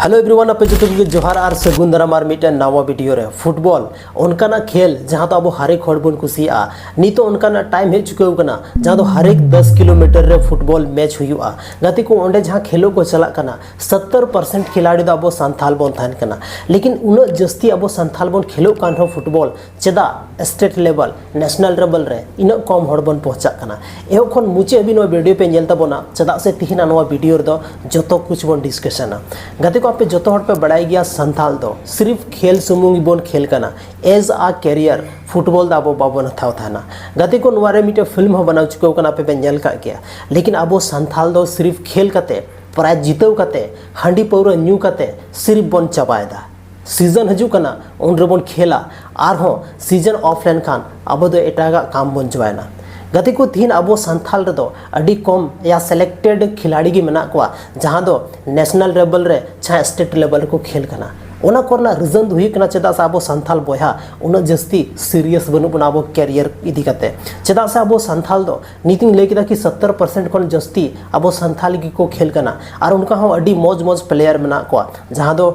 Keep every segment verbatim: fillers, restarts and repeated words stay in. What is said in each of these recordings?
Hello everyone, ᱟᱯᱮ ᱡᱚᱛᱚ ᱠᱚᱜᱮ ᱡᱚᱦᱟᱨ ᱟᱨ ᱥᱟᱹᱜᱩᱱ ᱫᱟᱨᱟᱢ ᱟᱨ ᱢᱤᱫᱴᱮᱱ ᱱᱟᱣᱟ ᱵᱷᱤᱰᱤᱭᱳ ᱨᱮ᱾ ᱯᱷᱩᱴᱵᱚᱞ ᱚᱱᱠᱟᱱᱟᱜ ᱠᱷᱮᱞ ᱡᱟᱦᱟᱸ ᱫᱚ ᱟᱵᱚ ᱦᱟᱨᱮᱠ ᱦᱚᱲ ᱵᱚᱱ ᱠᱩᱥᱤᱭᱟᱜᱼᱟ᱾ ᱱᱤᱛᱚᱜ ᱚᱱᱠᱟᱱᱟᱜ ᱴᱟᱭᱤᱢ ᱦᱮᱡ ᱪᱩᱠᱟᱹᱣ ᱠᱟᱱᱟ ᱡᱟᱦᱟᱸ ᱫᱚ ᱦᱟᱨᱮᱠ ᱫᱚᱥ ᱠᱤᱞᱳᱢᱤᱴᱟᱨ ᱨᱮ ᱯᱷᱩᱴᱵᱚᱞ ᱢᱮᱪ ᱦᱩᱭᱩᱜᱼᱟ᱾ ᱜᱟᱛᱮ ᱠᱚ, ᱚᱸᱰᱮ ᱡᱟᱦᱟᱸ ᱠᱷᱮᱞᱳᱜ ᱠᱚ ᱪᱟᱞᱟᱜ ᱠᱟᱱᱟ, ᱥᱚᱛᱛᱚᱨ ᱯᱟᱨᱥᱮᱱᱴ ᱠᱷᱤᱞᱟᱲᱤ ᱫᱚ ᱟᱵᱚ ᱥᱟᱱᱛᱷᱟᱞ ᱵᱚᱱ ᱛᱟᱦᱮᱱ ᱠᱟᱱᱟ᱾ ᱞᱮᱠᱤᱱ ᱩᱱᱟᱹᱜ ᱡᱟᱹᱥᱛᱤ ᱟᱵᱚ ᱥᱟᱱᱛᱷᱟᱞ ᱵᱚᱱ ᱠᱷᱮᱞᱳᱜ ᱠᱟᱱ ᱨᱮᱦᱚᱸ ᱯᱷᱩᱴᱵᱚᱞ, ᱪᱮᱫᱟᱜ ᱥᱴᱮᱴ ᱞᱮᱵᱮᱞ, ᱱᱮᱥᱱᱟᱞ ᱞᱮᱵᱮᱞ ᱨᱮ ᱤᱱᱟᱹᱜ ᱠᱚᱢ ᱦᱚᱲ ᱵᱚᱱ ᱯᱳᱸᱪᱷᱟᱜ ᱠᱟᱱᱟ? ᱮᱦᱚᱵ ᱠᱷᱚᱱ ᱢᱩᱪᱟᱹᱫ ᱦᱟᱹᱵᱤᱡ ᱱᱚᱣᱟ ᱵᱷᱤᱰᱤᱭᱳ ᱯᱮ ᱧᱮᱞ ᱛᱟᱵᱚᱱᱟ, ᱪᱮᱫᱟᱜ ᱥᱮ ᱛᱤᱦᱤᱧᱟᱜ ᱱᱚᱣᱟ ᱵᱷᱤᱰᱤᱭᱳ ᱨᱮᱫᱚ ᱡᱚᱛᱚ ᱠᱩᱪ ᱵᱚᱱ ᱰᱤᱥᱠᱟᱥᱚᱱᱟ᱾ ᱜᱟᱛᱮ ᱠᱚ, ᱟᱯᱮ ᱡᱚᱛᱚ ᱦᱚᱲ ᱯᱮ ᱵᱟᱲᱟᱭ ᱜᱮᱭᱟ, ᱥᱟᱱᱛᱷᱟᱞ ᱫᱚ ᱥᱤᱨᱤᱯ ᱠᱷᱮᱞ ᱥᱩᱢᱩᱝ ᱜᱮᱵᱚᱱ ᱠᱷᱮᱞ ᱠᱟᱱᱟ᱾ ᱮᱡᱽ ᱟ ᱠᱮᱨᱤᱭᱟᱨ ᱯᱷᱩᱴᱵᱚᱞ ᱫᱚ ᱟᱵᱚ ᱵᱟᱵᱚᱱ ᱦᱟᱛᱟᱣ ᱛᱟᱦᱮᱱᱟ᱾ ᱜᱟᱛᱮ ᱠᱚ, ᱱᱚᱣᱟ ᱨᱮ ᱢᱤᱫᱴᱮᱱ ᱯᱷᱤᱞᱢ ᱦᱚᱸ ᱵᱮᱱᱟᱣ ᱪᱩᱠᱟᱹᱣ ᱠᱟᱱᱟ, ᱟᱯᱮ ᱯᱮ ᱧᱮᱞ ᱠᱟᱜ ᱜᱮᱭᱟ᱾ ᱞᱮᱠᱤᱱ ᱟᱵᱚ ᱥᱟᱱᱛᱷᱟᱞ ᱫᱚ ᱥᱤᱨᱤᱯ ᱠᱷᱮᱞ ᱠᱟᱛᱮ, ᱯᱨᱟᱭᱤᱡᱽ ᱡᱤᱛᱟᱹᱣ ᱠᱟᱛᱮ, ᱦᱟᱺᱰᱤ ᱯᱟᱹᱣᱨᱟᱹ ᱧᱩ ᱠᱟᱛᱮ ᱥᱤᱨᱤᱯ ᱵᱚᱱ ᱪᱟᱵᱟᱭᱮᱫᱟ᱾ ᱥᱤᱡᱚᱱ ᱦᱤᱡᱩᱜ ᱠᱟᱱᱟ, ᱩᱱ ᱨᱮᱵᱚᱱ ᱠᱷᱮᱞᱟ, ᱟᱨᱦᱚᱸ ᱥᱤᱡᱚᱱ ᱚᱯᱷ ᱞᱮᱱᱠᱷᱟᱱ ᱟᱵᱚ ᱫᱚ ᱮᱴᱟᱜᱟᱜ ᱠᱟᱢ ᱵᱚᱱ ᱡᱚᱭᱮᱱᱟ᱾ ᱜᱟᱛᱮ ᱠᱚ, ᱛᱤᱦᱤᱧ ᱟᱵᱚ ᱥᱟᱱᱛᱷᱟᱞ ᱨᱮᱫᱚ ᱟᱹᱰᱤ ᱠᱚᱢ ᱭᱟ ᱥᱤᱞᱮᱠᱴᱮᱰ ᱠᱷᱤᱞᱟᱲᱤ ᱜᱮ ᱢᱮᱱᱟᱜ ᱠᱚᱣᱟ, ᱡᱟᱦᱟᱸ ᱫᱚ ᱱᱮᱥᱱᱟᱞ ᱞᱮᱵᱮᱞ ᱨᱮ, ᱡᱟᱦᱟᱸ ᱥᱴᱮᱴ ᱞᱮᱵᱮᱞ ᱨᱮᱠᱚ ᱠᱷᱮᱞ ᱠᱟᱱᱟ᱾ ᱚᱱᱟ ᱠᱚᱨᱮᱱᱟᱜ ᱨᱤᱡᱚᱱ ᱫᱚ ᱦᱩᱭᱩᱜ ᱠᱟᱱᱟ, ᱪᱮᱫᱟᱜ ᱥᱮ ᱟᱵᱚ ᱥᱟᱱᱛᱷᱟᱞ ᱵᱚᱭᱦᱟ ᱩᱱᱟᱹᱜ ᱡᱟᱹᱥᱛᱤ ᱥᱤᱨᱤᱭᱟᱥ ᱵᱟᱹᱱᱩᱜ ᱵᱚᱱᱟ ᱟᱵᱚ ᱠᱮᱨᱤᱭᱟᱨ ᱤᱫᱤ ᱠᱟᱛᱮ᱾ ᱪᱮᱫᱟᱜ ᱥᱮ ᱟᱵᱚ ᱥᱟᱱᱛᱷᱟᱞ ᱫᱚ, ᱱᱤᱛᱤᱧ ᱞᱟᱹᱭ ᱠᱮᱫᱟ ᱠᱤ ᱥᱚᱛᱛᱚᱨ ᱯᱟᱨᱥᱮᱱᱴ ᱠᱷᱚᱱ ᱡᱟᱹᱥᱛᱤ ᱟᱵᱚ ᱥᱟᱱᱛᱷᱟᱞ ᱜᱮᱠᱚ ᱠᱷᱮᱞ ᱠᱟᱱᱟ, ᱟᱨ ᱚᱱᱠᱟ ᱦᱚᱸ ᱟᱹᱰᱤ ᱢᱚᱡᱽ ᱢᱚᱡᱽ ᱯᱞᱮᱭᱟᱨ ᱢᱮᱱᱟᱜ ᱠᱚᱣᱟ, ᱡᱟᱦᱟᱸ ᱫᱚ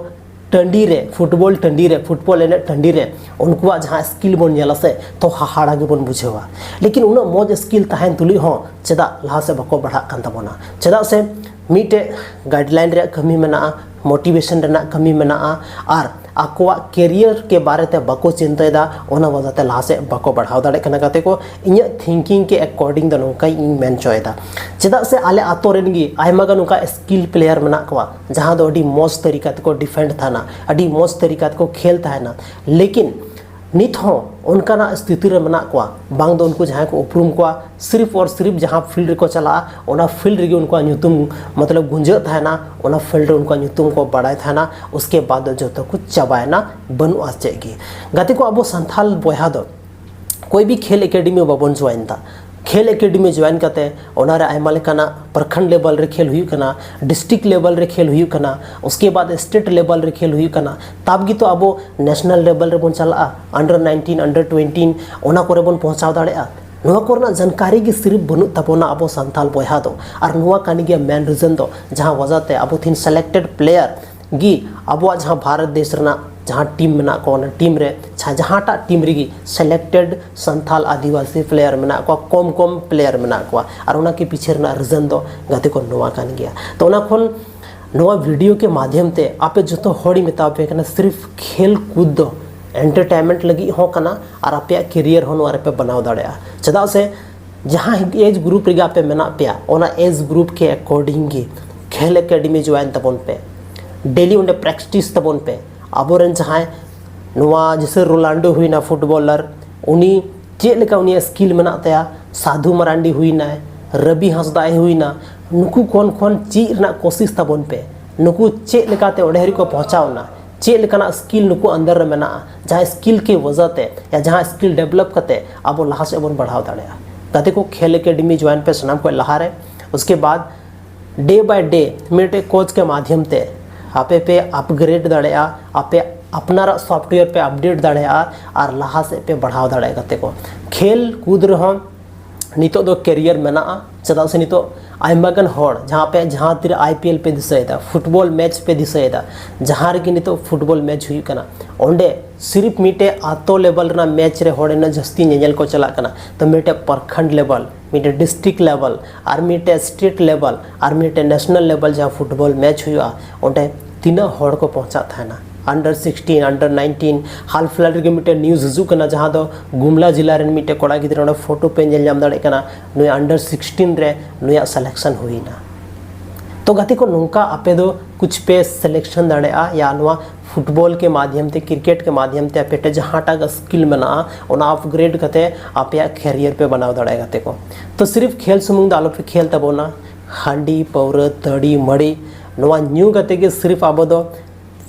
ᱴᱟᱺᱰᱤ ᱨᱮ, ᱯᱷᱩᱴᱵᱚᱞ ᱴᱟᱺᱰᱤ ᱨᱮ, ᱯᱷᱩᱴᱵᱚᱞ ᱮᱱᱮᱡ ᱴᱟᱺᱰᱤ ᱨᱮ ᱩᱱᱠᱩᱣᱟᱜ ᱡᱟᱦᱟᱸ ᱥᱠᱤᱞ ᱵᱚᱱ ᱧᱮᱞᱟ ᱥᱮ, ᱛᱚ ᱦᱟᱦᱟᱲᱟ ᱜᱮᱵᱚᱱ ᱵᱩᱡᱷᱟᱹᱣᱟ᱾ ᱞᱮᱠᱤᱱ ᱩᱱᱟᱹᱜ ᱢᱚᱡᱽ ᱥᱠᱤᱞ ᱛᱟᱦᱮᱱ ᱛᱩᱞᱩᱡ ᱦᱚᱸ ᱪᱮᱫᱟᱜ ᱞᱟᱦᱟ ᱥᱮᱫ ᱵᱟᱠᱚ ᱵᱟᱲᱦᱟᱜ ᱠᱟᱱ ᱛᱟᱵᱚᱱᱟ? ᱪᱮᱫᱟᱜ ᱥᱮ ᱢᱤᱫᱴᱮᱡ ᱜᱟᱭᱤᱰᱞᱟᱭᱤᱱ ᱨᱮᱭᱟᱜ ᱠᱟᱹᱢᱤ ᱢᱮᱱᱟᱜᱼᱟ, ᱢᱳᱴᱤᱵᱷᱮᱥᱚᱱ ᱨᱮᱱᱟᱜ ᱠᱟᱹᱢᱤ ᱢᱮᱱᱟᱜᱼᱟ, ᱟᱨ ᱟᱠᱚᱣᱟᱜ ᱠᱮᱨᱤᱭᱟᱨ ᱠᱮ ᱵᱟᱨᱮ ᱛᱮ ᱵᱟᱠᱚ ᱪᱤᱱᱛᱟᱹᱭᱮᱫᱟ, ᱚᱱᱟ ᱣᱟᱡᱟ ᱛᱮ ᱞᱟᱦᱟ ᱥᱮᱫ ᱵᱟᱠᱚ ᱵᱟᱲᱦᱟᱣ ᱫᱟᱲᱮᱭᱟᱜ ᱠᱟᱱᱟ᱾ ᱜᱟᱛᱮ ᱠᱚ, ᱤᱧᱟᱹᱜ ᱛᱷᱤᱝᱠᱤᱝ ᱠᱮ ᱮᱠᱚᱨᱰᱤᱝ ᱫᱚ ᱱᱚᱝᱠᱟ ᱤᱧ ᱢᱮᱱ ᱦᱚᱪᱚᱭᱮᱫᱟ᱾ ᱪᱮᱫᱟᱜ ᱥᱮ ᱟᱞᱮ ᱟᱛᱳ ᱨᱮᱱ ᱜᱮ ᱟᱭᱢᱟ ᱜᱟᱱ ᱚᱱᱠᱟ ᱥᱠᱤᱞ ᱯᱞᱮᱭᱟᱨ ᱢᱮᱱᱟᱜ ᱠᱚᱣᱟ, ᱡᱟᱦᱟᱸ ᱫᱚ ᱟᱹᱰᱤ ᱢᱚᱡᱽ ᱛᱟᱹᱨᱤᱠᱟ ᱛᱮᱠᱚ ᱰᱤᱯᱷᱮᱱᱰ ᱛᱟᱦᱮᱱᱟ, ᱟᱹᱰᱤ ᱢᱚᱡᱽ ᱛᱟᱹᱨᱤᱠᱟ ᱛᱮᱠᱚ ᱠᱷᱮᱞ ᱛᱟᱦᱮᱱᱟ, ᱞᱮᱠᱤᱱ ᱱᱤᱛ ᱦᱚᱸ ᱚᱱᱠᱟᱱᱟᱜ ᱥᱛᱷᱤᱛᱤ ᱨᱮ ᱢᱮᱱᱟᱜ ᱠᱚᱣᱟ᱾ ᱵᱟᱝ ᱫᱚ ᱩᱱᱠᱩ ᱡᱟᱦᱟᱸᱭ ᱠᱚ ᱩᱯᱨᱩᱢ ᱠᱚᱣᱟ, ᱥᱤᱨᱤᱯ ᱟᱨ ᱥᱤᱨᱤᱯ ᱡᱟᱦᱟᱸ ᱯᱷᱤᱞᱰ ᱨᱮᱠᱚ ᱪᱟᱞᱟᱜᱼᱟ, ᱚᱱᱟ ᱯᱷᱤᱞᱰ ᱨᱮᱜᱮ ᱩᱱᱠᱩᱣᱟᱜ ᱧᱩᱛᱩᱢ, ᱢᱚᱛᱞᱚᱵ, ᱜᱩᱸᱡᱟᱹᱜ ᱛᱟᱦᱮᱱᱟ, ᱚᱱᱟ ᱯᱷᱤᱞᱰ ᱨᱮ ᱩᱱᱠᱩᱣᱟᱜ ᱧᱩᱛᱩᱢ ᱠᱚ ᱵᱟᱲᱟᱭ ᱛᱟᱦᱮᱱᱟ, ᱩᱥᱠᱮ ᱵᱟᱫ ᱫᱚ ᱡᱚᱛᱚ ᱠᱚ ᱪᱟᱵᱟᱭᱮᱱᱟ, ᱵᱟᱹᱱᱩᱜᱼᱟ ᱪᱮᱫ ᱜᱮ᱾ ᱜᱟᱛᱮ ᱠᱚ, ᱟᱵᱚ ᱥᱟᱱᱛᱷᱟᱞ ᱵᱚᱭᱦᱟ ᱫᱚ ᱠᱳᱭ ᱵᱤ ᱠᱷᱮᱞ ᱮᱠᱟᱰᱮᱢᱤ ᱵᱟᱵᱚᱱ ᱡᱚᱭᱮᱱ ᱮᱫᱟ᱾ ᱠᱷᱮᱞ ᱮᱠᱟᱰᱮᱢᱤ ᱡᱚᱭᱮᱱ ᱠᱟᱛᱮ ᱚᱱᱟᱨᱮ ᱟᱭᱢᱟ ᱞᱮᱠᱟᱱᱟᱜ ᱯᱨᱚᱠᱷᱚᱸᱰ ᱞᱮᱵᱮᱞ ᱨᱮ ᱠᱷᱮᱞ ᱦᱩᱭᱩᱜ ᱠᱟᱱᱟ, ᱰᱤᱥᱴᱨᱤᱠᱴ ᱞᱮᱵᱮᱞ ᱨᱮ ᱠᱷᱮᱞ ᱦᱩᱭᱩᱜ ᱠᱟᱱᱟ, ᱩᱥᱠᱮ ᱵᱟᱫ ᱥᱴᱮᱴ ᱞᱮᱵᱮᱞ ᱨᱮ ᱠᱷᱮᱞ ᱦᱩᱭᱩᱜ ᱠᱟᱱᱟ, ᱛᱟᱵ ᱜᱮᱛᱚ ᱟᱵᱚ ᱱᱮᱥᱱᱟᱞ ᱞᱮᱵᱮᱞ ᱨᱮᱵᱚᱱ ᱪᱟᱞᱟᱜᱼᱟ, ᱟᱱᱰᱟᱨ ᱱᱟᱭᱤᱱᱴᱤᱱ, ᱟᱱᱰᱟᱨ ᱴᱩᱭᱮᱱᱴᱤᱱ, ᱚᱱᱟ ᱠᱚᱨᱮ ᱵᱚᱱ ᱯᱳᱸᱪᱷᱟᱣ ᱫᱟᱲᱮᱭᱟᱜᱼᱟ᱾ ᱱᱚᱣᱟ ᱠᱚᱨᱮᱱᱟᱜ ᱡᱟᱱᱠᱟᱨᱤ ᱜᱮ ᱥᱤᱨᱤᱯ ᱵᱟᱹᱱᱩᱜ ᱛᱟᱵᱚᱱᱟ ᱟᱵᱚ ᱥᱟᱱᱛᱟᱞ ᱵᱚᱭᱦᱟ ᱫᱚ᱾ ᱟᱨ ᱱᱚᱣᱟ ᱠᱟᱱ ᱜᱮᱭᱟ ᱢᱮᱱ ᱨᱤᱡᱚᱱ ᱫᱚ, ᱡᱟᱦᱟᱸ ᱣᱟᱡᱟ ᱛᱮ ᱟᱵᱚ ᱛᱤᱦᱤᱧ ᱥᱤᱞᱮᱠᱴᱮᱰ ᱯᱞᱮᱭᱟᱨ ᱜᱮ ᱟᱵᱚᱣᱟᱜ ᱡᱟᱦᱟᱸ ᱵᱷᱟᱨᱚᱛ ᱫᱮᱥ ᱨᱮᱱᱟᱜ ᱡᱟᱦᱟᱸ ᱴᱤᱢ ᱢᱮᱱᱟᱜ ᱠᱚᱣᱟ, ᱚᱱᱟ ᱴᱤᱢ ᱨᱮ ᱡᱟᱦᱟᱸ ᱡᱟᱦᱟᱸᱴᱟᱜ ᱴᱤᱢ ᱨᱮᱜᱮ ᱥᱤᱞᱮᱠᱴᱮᱰ ᱥᱟᱱᱛᱟᱞ ᱟᱹᱫᱤᱵᱟᱹᱥᱤ ᱯᱞᱮᱭᱟᱨ ᱢᱮᱱᱟᱜ ᱠᱚᱣᱟ, ᱠᱚᱢ ᱠᱚᱢ ᱯᱞᱮᱭᱟᱨ ᱢᱮᱱᱟᱜ ᱠᱚᱣᱟ, ᱟᱨ ᱚᱱᱟ ᱠᱮ ᱯᱤᱪᱷᱮ ᱨᱮᱱᱟᱜ ᱨᱤᱡᱚᱱ ᱫᱚ ᱜᱟᱛᱮ ᱠᱚ ᱱᱚᱣᱟ ᱠᱟᱱ ᱜᱮᱭᱟ᱾ ᱛᱚ ᱚᱱᱟ ᱠᱷᱚᱱ ᱱᱚᱣᱟ ᱵᱷᱤᱰᱤᱭᱳ ᱠᱮ ᱢᱟᱫᱷᱭᱚᱢ ᱛᱮ ᱟᱯᱮ ᱡᱚᱛᱚ ᱦᱚᱲᱤᱧ ᱢᱮᱛᱟ ᱯᱮ ᱠᱟᱱᱟ, ᱥᱤᱨᱯᱷ ᱠᱷᱮᱞ ᱠᱩᱫ ᱫᱚ ᱮᱱᱴᱟᱨᱴᱮᱱᱢᱮᱱᱴ ᱞᱟᱹᱜᱤᱫ ᱦᱚᱸ ᱠᱟᱱᱟ ᱟᱨ ᱟᱯᱮᱭᱟᱜ ᱠᱮᱨᱤᱭᱟᱨ ᱦᱚᱸ ᱱᱚᱣᱟ ᱨᱮᱯᱮ ᱵᱮᱱᱟᱣ ᱫᱟᱲᱮᱭᱟᱜᱼᱟ᱾ ᱪᱮᱫᱟᱜ ᱥᱮ ᱡᱟᱦᱟᱸ ᱮᱡᱽ ᱜᱨᱩᱯ ᱨᱮᱜᱮ ᱟᱯᱮ ᱢᱮᱱᱟᱜ ᱯᱮᱭᱟ, ᱚᱱᱟ ᱮᱡᱽ ᱜᱨᱩᱯ ᱠᱮ ᱮᱠᱚᱨᱰᱤᱝ ᱜᱮ ᱠᱷᱮᱞ ᱮᱠᱟᱰᱮᱢᱤ ᱡᱚᱭᱮᱱ ᱛᱟᱵᱚᱱ ᱯᱮ, ᱰᱮᱞᱤ ᱚᱸᱰᱮ ᱯᱨᱮᱠᱴᱤᱥ ᱛᱟᱵᱚᱱ ᱯᱮ᱾ ᱟᱵᱚᱨᱮᱱ ᱡᱟᱦᱟᱸᱭ ᱱᱚᱣᱟ ᱡᱮᱥᱮ ᱨᱳᱞᱟᱱᱰᱳ ᱦᱩᱭᱱᱟ ᱯᱷᱩᱴᱵᱚᱞᱟᱨ, ᱩᱱᱤ ᱪᱮᱫ ᱞᱮᱠᱟ ᱩᱱᱤᱭᱟᱜ ᱥᱠᱤᱞ ᱢᱮᱱᱟᱜ ᱛᱟᱭᱟ, ᱥᱟᱫᱷᱩ ᱢᱟᱨᱟᱱᱰᱤ ᱦᱩᱭᱱᱟᱭ, ᱨᱚᱵᱤ ᱦᱟᱸᱥᱫᱟ ᱦᱩᱭᱱᱟ, ᱱᱩᱠᱩ ᱠᱷᱚᱱ ᱠᱷᱚᱱ ᱪᱮᱫ ᱨᱮᱱᱟᱜ ᱠᱳᱥᱤᱥ ᱛᱟᱵᱚᱱ ᱯᱮ᱾ ᱱᱩᱠᱩ ᱪᱮᱫ ᱞᱮᱠᱟᱛᱮ ᱚᱸᱰᱮ ᱦᱟᱹᱨᱤᱡ ᱠᱚ ᱯᱚᱦᱪᱟᱣ ᱮᱱᱟ, ᱪᱮᱫ ᱞᱮᱠᱟᱱᱟᱜ ᱥᱠᱤᱞ ᱱᱩᱠᱩ ᱟᱱᱫᱟᱨ ᱨᱮ ᱢᱮᱱᱟᱜᱼᱟ, ᱡᱟᱦᱟᱸ ᱥᱠᱤᱞ ᱠᱮ ᱣᱟᱡᱟ ᱛᱮ ᱭᱟ ᱡᱟᱦᱟᱸ ᱥᱠᱤᱞ ᱰᱮᱵᱷᱞᱚᱯ ᱠᱟᱛᱮ ᱟᱵᱚ ᱞᱟᱦᱟ ᱥᱮᱫ ᱵᱚᱱ ᱵᱟᱲᱦᱟᱣ ᱫᱟᱲᱮᱭᱟᱜᱼᱟ᱾ ᱜᱟᱛᱮ ᱠᱚ, ᱠᱷᱮᱞ ᱮᱠᱟᱰᱮᱢᱤ ᱡᱚᱭᱮᱱ ᱯᱮ ᱥᱟᱱᱟᱢ ᱠᱷᱚᱱ ᱞᱟᱦᱟᱨᱮ᱾ ᱩᱥᱠᱮ ᱵᱟᱫ ᱰᱮ ᱵᱟᱭ ᱰᱮ ᱢᱤᱫᱴᱮᱡ ᱠᱳᱪ ᱠᱮ ᱢᱟᱫᱷᱭᱚᱢ ᱛᱮ ᱟᱯᱮ ᱯᱮ ᱟᱯᱜᱨᱮᱰ ᱫᱟᱲᱮᱭᱟᱜᱼᱟ, ᱟᱯᱮ ᱟᱯᱱᱟᱨᱟᱜ ᱥᱚᱯᱷᱴᱣᱮᱭᱟᱨ ᱯᱮ ᱟᱯᱰᱮᱴ ᱫᱟᱲᱮᱭᱟᱜᱼᱟ ᱟᱨ ᱞᱟᱦᱟ ᱥᱮᱫ ᱯᱮ ᱵᱟᱲᱦᱟᱣ ᱫᱟᱲᱮᱭᱟᱜᱼᱟ᱾ ᱜᱟᱛᱮ ᱠᱚ, ᱠᱷᱮᱞ ᱠᱩᱫ ᱨᱮᱦᱚᱸ ᱱᱤᱛᱚᱜ ᱫᱚ ᱠᱮᱨᱤᱭᱟᱨ ᱢᱮᱱᱟᱜᱼᱟ᱾ ᱪᱮᱫᱟᱜ ᱥᱮ ᱱᱤᱛᱚᱜ ᱟᱭᱢᱟ ᱜᱟᱱ ᱦᱚᱲ ᱡᱟᱦᱟᱸ ᱯᱮ ᱡᱟᱦᱟᱸ ᱛᱤᱨᱮ ᱟᱭ ᱯᱤ ᱮᱞ ᱯᱮ ᱫᱤᱥᱟᱹᱭᱮᱫᱟ, ᱯᱷᱩᱴᱵᱚᱞ ᱢᱮᱪ ᱯᱮ ᱫᱤᱥᱟᱹᱭᱮᱫᱟ, ᱡᱟᱦᱟᱸ ᱨᱮᱜᱮ ᱱᱤᱛᱚᱜ ᱯᱷᱩᱴᱵᱚᱞ ᱢᱮᱪ ᱦᱩᱭᱩᱜ ᱠᱟᱱᱟ, ᱚᱸᱰᱮ ᱥᱤᱨᱤᱯ ᱢᱤᱫᱴᱮᱡ ᱟᱛᱳ ᱞᱮᱵᱮᱞ ᱨᱮᱱᱟᱜ ᱢᱮᱪ ᱨᱮ ᱦᱚᱲ ᱤᱱᱟᱹᱜ ᱡᱟᱹᱥᱛᱤ ᱧᱮᱧᱮᱞ ᱠᱚ ᱪᱟᱞᱟᱜ ᱠᱟᱱᱟ᱾ ᱛᱚ ᱢᱤᱫᱴᱮᱡ ᱯᱨᱚᱠᱷᱚᱸᱰ ᱞᱮᱵᱮᱞ, ᱢᱤᱫᱴᱮᱡ ᱰᱤᱥᱴᱨᱤᱠᱴ ᱞᱮᱵᱮᱞ, ᱟᱨ ᱢᱤᱫᱴᱮᱡ ᱥᱴᱮᱴ ᱞᱮᱵᱮᱞ, ᱟᱨ ᱢᱤᱫᱴᱮᱡ ᱱᱮᱥᱱᱟᱞ ᱞᱮᱵᱮᱞ ᱡᱟᱦᱟᱸ ᱯᱷᱩᱴᱵᱚᱞ ᱢᱮᱪ ᱦᱩᱭᱩᱜᱼᱟ, ᱚᱸᱰᱮ ᱛᱤᱱᱟᱹᱜ ᱦᱚᱲ ᱠᱚ ᱯᱚᱦᱪᱟᱜ ᱛᱟᱦᱮᱱᱟ? ᱟᱱᱰᱟᱨ ᱥᱤᱠᱥᱴᱤᱱ, ᱟᱱᱰᱟᱨ ᱱᱟᱭᱤᱱᱴᱤᱱ, ᱦᱟᱞ ᱯᱷᱤᱞᱦᱟᱞ ᱨᱮᱜᱮ ᱢᱤᱫᱴᱮᱡ ᱱᱤᱭᱩᱡᱽ ᱦᱤᱡᱩᱜ ᱠᱟᱱᱟ, ᱡᱟᱦᱟᱸ ᱫᱚ ᱜᱩᱢᱞᱟ ᱡᱮᱞᱟ ᱨᱮᱱ ᱢᱤᱫᱴᱮᱡ ᱠᱚᱲᱟ ᱜᱤᱫᱽᱨᱟᱹ, ᱚᱸᱰᱮ ᱯᱷᱳᱴᱳ ᱯᱮ ᱧᱮᱞ ᱧᱟᱢ ᱫᱟᱲᱮᱭᱟᱜ ᱠᱟᱱᱟ, ᱱᱩᱭ ᱟᱱᱰᱟᱨ ᱥᱤᱠᱥᱴᱤᱱ ᱨᱮ ᱱᱩᱭᱟᱜ ᱥᱤᱞᱮᱠᱥᱚᱱ ᱦᱩᱭᱱᱟ᱾ ᱛᱚ ᱜᱟᱛᱮ ᱠᱚ, ᱱᱚᱝᱠᱟ ᱟᱯᱮ ᱫᱚ ᱠᱩᱪ ᱯᱮ ᱥᱤᱞᱮᱠᱥᱚᱱ ᱫᱟᱲᱮᱭᱟᱜᱼᱟ, ᱭᱟ ᱱᱚᱣᱟ ᱯᱷᱩᱴᱵᱚᱞ ᱠᱮ ᱢᱟᱫᱷᱭᱚᱢ ᱛᱮ, ᱠᱨᱤᱠᱮᱴ ᱠᱮ ᱢᱟᱫᱷᱭᱚᱢ ᱛᱮ ᱟᱯᱮ ᱴᱷᱮᱱ ᱡᱟᱦᱟᱸᱴᱟᱜ ᱥᱠᱤᱞ ᱢᱮᱱᱟᱜᱼᱟ, ᱚᱱᱟ ᱟᱯᱜᱨᱮᱰ ᱠᱟᱛᱮ ᱟᱯᱮᱭᱟᱜ ᱠᱮᱨᱤᱭᱟᱨ ᱯᱮ ᱵᱮᱱᱟᱣ ᱫᱟᱲᱮᱭᱟᱜᱼᱟ᱾ ᱜᱟᱛᱮ ᱠᱚ, ᱛᱚ ᱥᱤᱨᱤᱯ ᱠᱷᱮᱞ ᱥᱩᱢᱩᱝ ᱫᱚ ᱟᱞᱚᱯᱮ ᱠᱷᱮᱞ ᱛᱟᱵᱚᱱᱟ᱾ ᱦᱟᱺᱰᱤ, ᱯᱟᱹᱣᱨᱟᱹ, ᱛᱟᱹᱲᱤ, ᱢᱟᱹᱲᱤ, ᱱᱚᱣᱟ ᱧᱩ ᱠᱟᱛᱮ ᱜᱮ ᱥᱤᱨᱤᱯ ᱟᱵᱚ ᱫᱚ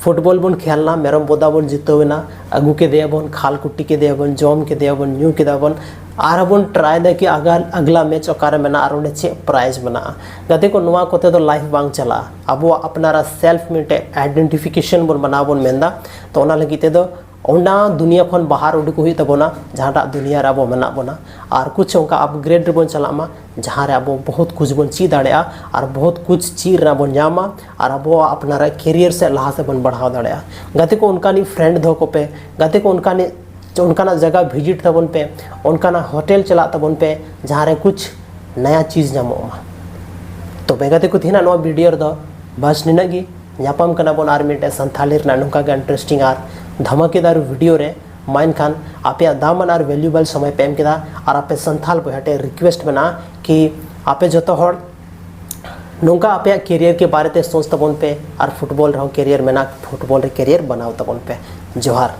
ᱯᱷᱩᱴᱵᱚᱞ ᱵᱚᱱ ᱠᱷᱮᱞ ᱮᱱᱟ, ᱢᱮᱨᱚᱢ ᱵᱚᱫᱟ ᱵᱚᱱ ᱡᱤᱛᱟᱹᱣ ᱮᱱᱟ, ᱟᱹᱜᱩ ᱠᱮᱫᱮᱭᱟᱵᱚᱱ, ᱠᱷᱟᱞ ᱠᱩᱴᱤ ᱠᱮᱫᱮᱭᱟᱵᱚᱱ, ᱡᱚᱢ ᱠᱮᱫᱮᱭᱟᱵᱚᱱ, ᱧᱩ ᱠᱮᱫᱟᱵᱚᱱ, ᱟᱨᱦᱚᱸ ᱵᱚᱱ ᱴᱨᱟᱭ ᱮᱫᱟ ᱠᱤ ᱟᱜᱟ-, ᱟᱜᱽᱞᱟ ᱢᱮᱪ ᱚᱠᱟᱨᱮ ᱢᱮᱱᱟᱜᱼᱟ ᱟᱨ ᱚᱸᱰᱮ ᱪᱮᱫ ᱯᱨᱟᱭᱤᱡᱽ ᱢᱮᱱᱟᱜᱼᱟ᱾ ᱜᱟᱛᱮ ᱠᱚ, ᱱᱚᱣᱟ ᱠᱚᱛᱮ ᱫᱚ ᱞᱟᱭᱤᱯᱷ ᱵᱟᱝ ᱪᱟᱞᱟᱜᱼᱟ᱾ ᱟᱵᱚᱣᱟᱜ ᱟᱯᱱᱟᱨᱟᱜ ᱥᱮᱞᱯᱷ ᱢᱤᱫᱴᱮᱡ ᱟᱭᱰᱮᱱᱴᱤᱯᱷᱤᱠᱮᱥᱚᱱ ᱵᱚᱱ ᱵᱮᱱᱟᱣ ᱵᱚᱱ ᱢᱮᱱᱫᱟ᱾ ᱛᱚ ᱚᱱᱟ ᱞᱟᱹᱜᱤᱫ ᱛᱮᱫᱚ ᱚᱱᱟ ᱫᱩᱱᱤᱭᱟᱹ ᱠᱷᱚᱱ ᱵᱟᱦᱟᱨ ᱩᱰᱩᱠ ᱦᱩᱭᱩᱜ ᱛᱟᱵᱚᱱᱟ, ᱡᱟᱦᱟᱸᱴᱟᱜ ᱫᱩᱱᱤᱭᱟᱹ ᱨᱮ ᱟᱵᱚ ᱢᱮᱱᱟᱜ ᱵᱚᱱᱟ, ᱟᱨ ᱠᱩᱪ ᱚᱱᱠᱟ ᱟᱯᱜᱨᱮᱰ ᱨᱮᱵᱚᱱ ᱪᱟᱞᱟᱜ ᱢᱟ, ᱡᱟᱦᱟᱸ ᱨᱮ ᱟᱵᱚ ᱵᱚᱦᱩᱛ ᱠᱩᱪ ᱵᱚᱱ ᱪᱮᱫ ᱫᱟᱲᱮᱭᱟᱜᱼᱟ ᱟᱨ ᱵᱚᱦᱩᱛ ᱠᱩᱪ ᱪᱮᱫ ᱨᱮᱱᱟᱜ ᱵᱚᱱ ᱧᱟᱢᱟ ᱟᱨ ᱟᱵᱚᱣᱟᱜ ᱟᱯᱱᱟᱨᱟᱜ ᱠᱮᱨᱤᱭᱟᱨ ᱥᱮᱫ ᱞᱟᱦᱟ ᱥᱮᱫ ᱵᱚᱱ ᱵᱟᱲᱦᱟᱣ ᱫᱟᱲᱮᱭᱟᱜᱼᱟ᱾ ᱜᱟᱛᱮ ᱠᱚ, ᱚᱱᱠᱟᱱᱤᱡ ᱯᱷᱨᱮᱱᱰ ᱫᱚᱦᱚ ᱠᱚᱯᱮ, ᱜᱟᱛᱮ ᱠᱚ, ᱚᱱᱠᱟᱱᱤᱡ ᱚᱱᱠᱟᱱᱟᱜ ᱡᱟᱭᱜᱟ ᱵᱷᱤᱡᱤᱴ ᱛᱟᱵᱚᱱ ᱯᱮ, ᱚᱱᱠᱟᱱᱟᱜ ᱦᱳᱴᱮᱞ ᱪᱟᱞᱟᱜ ᱛᱟᱵᱚᱱ ᱯᱮ, ᱡᱟᱦᱟᱸ ᱨᱮ ᱠᱩᱪ ᱱᱟᱭᱟ ᱪᱤᱡᱽ ᱧᱟᱢᱚᱜ ᱢᱟ᱾ ᱛᱚᱵᱮ ᱜᱟᱛᱮ ᱠᱚ, ᱛᱮᱦᱮᱧᱟᱜ ᱱᱚᱣᱟ ᱵᱷᱤᱰᱤᱭᱳ ᱨᱮᱫᱚ ᱵᱟᱥ ᱱᱤᱱᱟᱹᱜ ᱜᱮ᱾ ᱧᱟᱯᱟᱢ ᱠᱟᱱᱟ ᱵᱚᱱ ᱟᱨ ᱢᱤᱫᱴᱮᱡ ᱥᱟᱱᱛᱷᱟᱞᱤ ᱨᱮᱱᱟᱜ ᱱᱚᱝᱠᱟ ᱜᱮ ᱤᱱᱴᱟᱨᱮᱥᱴᱤᱝ ᱟᱨ ᱫᱷᱟᱢᱟᱠᱮᱫᱟᱨ ᱵᱷᱤᱰᱤᱭᱳ ᱨᱮ᱾ ᱢᱟ ᱮᱱᱠᱷᱟᱱ ᱟᱯᱮᱭᱟᱜ ᱫᱟᱢᱟᱱ ᱟᱨ ᱵᱷᱮᱞᱩᱵᱮᱞ ᱥᱚᱢᱚᱭ ᱯᱮ ᱮᱢ ᱠᱮᱫᱟ, ᱟᱨ ᱟᱯᱮ ᱥᱟᱱᱛᱷᱟᱞ ᱵᱚᱭᱦᱟ ᱴᱷᱮᱱ ᱨᱤᱠᱩᱭᱮᱥᱴ ᱢᱮᱱᱟᱜᱼᱟ ᱠᱤ ᱟᱯᱮ ᱡᱚᱛᱚ ᱦᱚᱲ ᱱᱚᱝᱠᱟ ᱟᱯᱮᱭᱟᱜ ᱠᱮᱨᱤᱭᱟᱨ ᱠᱮ ᱵᱟᱨᱮ ᱛᱮ ᱥᱳᱪ ᱛᱟᱵᱚᱱ ᱯᱮ ᱟᱨ ᱯᱷᱩᱴᱵᱚᱞ ᱨᱮᱦᱚᱸ ᱠᱮᱨᱤᱭᱟᱨ ᱢᱮᱱᱟᱜ, ᱯᱷᱩᱴᱵᱚᱞ ᱨᱮ ᱠᱮᱨᱤᱭᱟᱨ ᱵᱮᱱᱟᱣ ᱛᱟᱵᱚᱱ ᱯᱮ᱾ ᱡᱚᱦᱟᱨ᱾